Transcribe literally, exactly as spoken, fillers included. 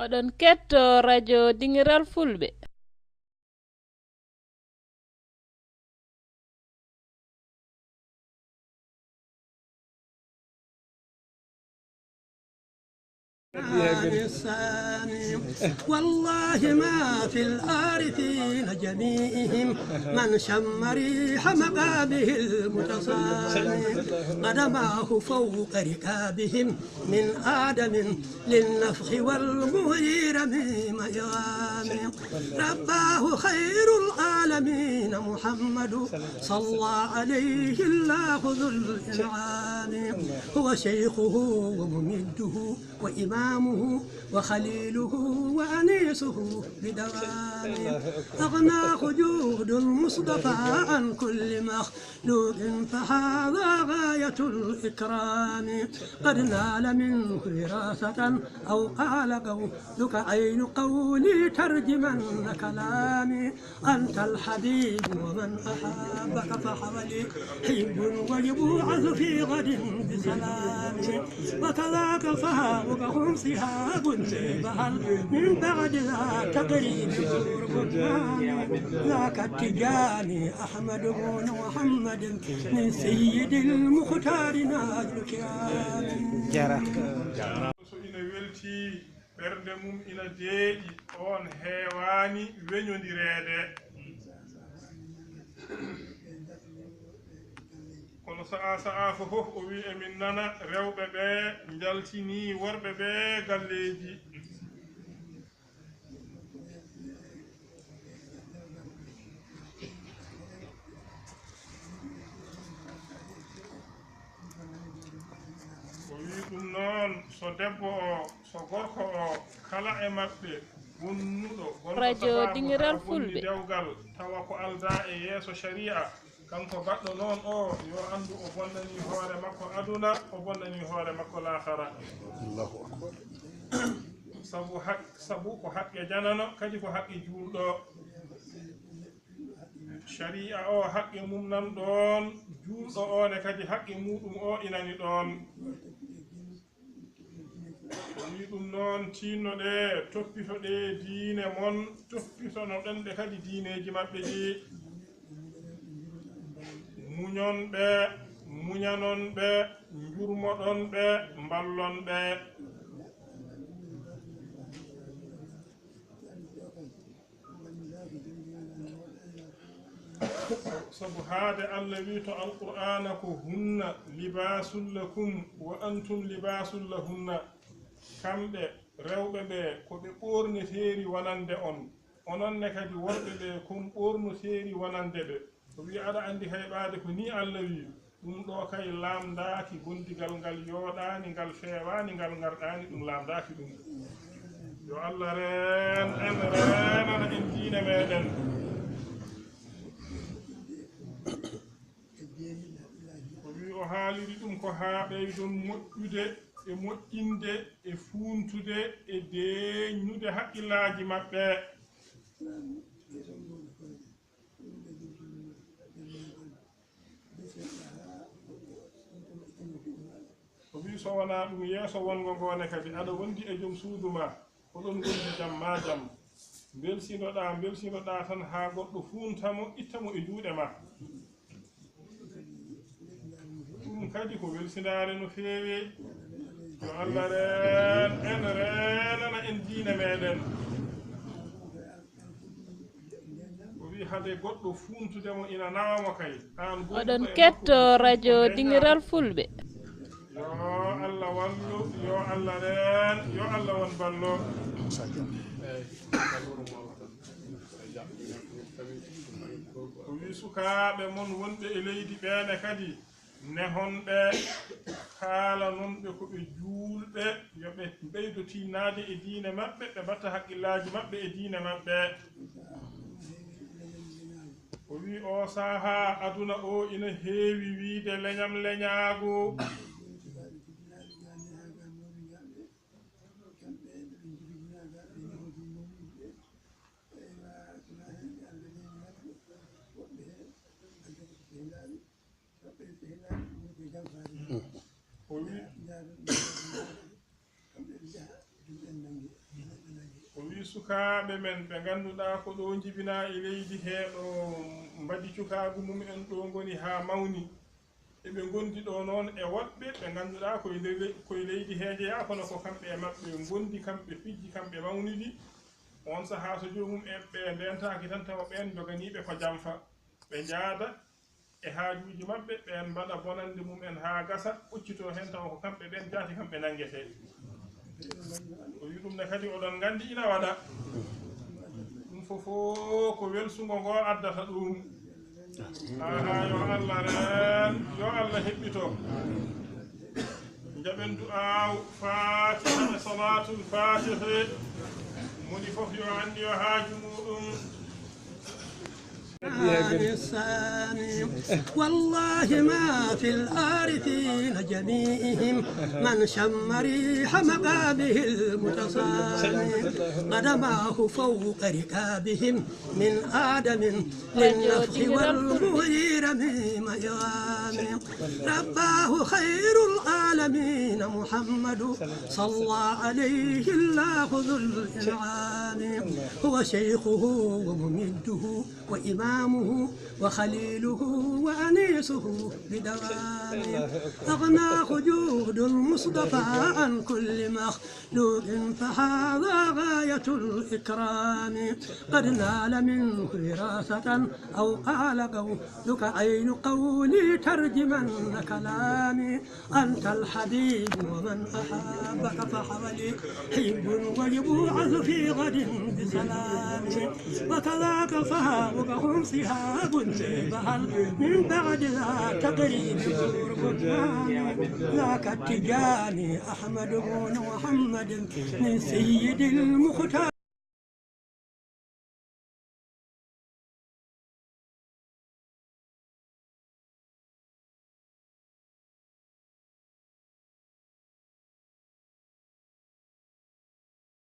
Oɗon ketto radio Dingiral Fulɓe. الثاني. والله ما في العارفين جميعهم من شم ريح مقامه المتصاني. قدماه فوق ركابهم من آدم للنفخ والمهير من ميران. رباه خير العالمين محمد صلى عليه الله ذو الإنعام. هو شيخه وممده وإمامه وخليله وأنيسه بدوام. أغناه جود المصطفى عن كل مخلوق، فهذا غاية الإكرام. قد نال منه وراثة أو قال قولك عين قولي ترجمن كلامي. أنت الحبيب ومن أحبك فحولي حب ويبعث في غد بسلام. وكذاك صحابك هم صحاب، فهل من بعد ذا تقريب قرب النعم. ذاك التجاني أحمد بن محمد من سيد المختار ناج الكرام. Jara. So ina weltii, ɓernde mum ina deeƴi, oon heewaani weñondireede. Kono sa'a sa'a fof o wi emin nana rewɓe ɓe njaltinii worɓe ɓe galleeji. O wi ɗum noon, so debbo o, so gorko o, kala e maɓɓe bonnuɗo, gonɗo radio sababu Dingiral haa bonni Fulɓe. Dewgal, tawa ko aldaa e yeeso shari'a, kanko baɗɗo noon o, yo anndu o bonnanii hoore makko aduna, o bonnanii hoore makko laakhara. Allahu akbar. Sabu haq-, sabu ko haqqe janano, kadi ko haqqe juulɗo. Shari'a o haqqe mum nan ɗoon, juulɗo o ne kadi haqqe muuɗum o inani ɗoon. O wi ɗum noon, tiinnoɗee, toppitoɗee diine mon, toppitonoɗen ɓe kadi diineeji maɓɓe ɗi. Muñon ɓe, muñanon ɓe, njurmoɗon ɓe, mballon ɓe. Sabu haade Allah wi to Alqur'aana ko, "Hunna libaasun lakum wa antum libaasun lahunna." Kamɓe rewɓe ɓe ko ɓe ɓoorneteeri wonande on, onon ne kadi worɓe ɓe kon ɓoornoteeri wonande ɓe. O wi aɗa anndi hayɓaade ko nii Allah wi. Ɗum ɗo kay laamdaaki, gondigal ngal yooɗaani, ngal feewaani, ngal ngarɗaani, ɗum laamdaaki ɗum. Yo Allah reen en, reenana en diine meɗen. O wi o haaliri ɗum ko haa ɓeydon moƴƴude e moƴƴinde e fuuntude e deeñnude haqqillaaji maɓɓe. O wi so wonaa ɗum, yeeso wonngo ngo ne kadi, aɗa wondi e joom suudu ma, oɗon ngondi jam ma jam. Mbelsindoɗaa, mbelsindoɗaa tan haa goɗɗo fuunta mo, itta mo e juuɗe ma. Ɗum kadi ko welsindaare no feewi. Yo Allah reen en, reenana en diine meɗen. O wi hade goɗɗo fuuntude mo ina nawa mo kay. Aan gooto oɗon ko e ketto makko radio ko Dingiral Fulɓe. Yo Allah wallu, yo Allah reen, yo Allah won ballo. O wi sukaaɓe mon wonɓe e leydi ɓeene kadi, nehon ɓe, kaalanon ɓe ko ɓe juulɓe, yo ɓe ɓeydo tiinnaade e diine maɓɓe, ɓe mbatta haqqillaaji maɓɓe e diine maɓɓe. O wi oo sahaa aduna o ina heewi wiide leñam leñaagu. O wi, Sukaaɓe men ɓe ngannduɗaa ko ɗo njibinaa e leydi hee ɗo, mbaɗi cukaagu mum en ɗo ngoni haa mawni. Eɓe ngondi ɗo noon e woɗɓe ɓe ngannduɗaa koye nder le-, koye leydi hee njeyaa, kono ko kamɓe e maɓɓe ngondi, kamɓe pijji, kamɓe mawnidi. Oon sahaa so joomum en ɓe ndentaaki tan, tawa ɓeen njoganiiɓe ko jamfa. Ɓe njaada e haajuuji maɓɓe, ɓeen mbaɗa bonannde mum en haa gasa, ɓoccitoo heen tawa ko kamɓe ɓeen jaati, kamɓe nanngetee. O wi ɗum ne kadi oɗon nganndi ina waɗa. Ɗum fof fof ko welsungo ngo addata ɗum. Aha, yo Allah reen, yo Allah heɓɓito. Njaɓen du'aaw Faatiha e Salaatul Faatihi. Moni fof yo anndu yo haaju muɗum. الثاني. والله ما في العارفين جميعهم من شم ريح مقامه المتصاني. قدماه فوق ركابهم من آدم للنفخ والروح رميم عظام. رباه خير العالمين محمد صلى عليه الله ذو الإنعام. هو شيخه وممده وإمامه وخليله وأنيسه بدوام. أغناه جود المصطفى عن كل مخلوق، فهذا غاية الإكرام. قد نال منه وراثة أو قال قولك عين قولي ترجمن كلامي. أنت الحبيب ومن أحبك فحولي حب ويبعث في غد بسلام. وكذاك صحابك هم صحاب بهل من بعد ذا تقريب قرب. ذاك التجاني أحمد بن محمد من سيد المختار.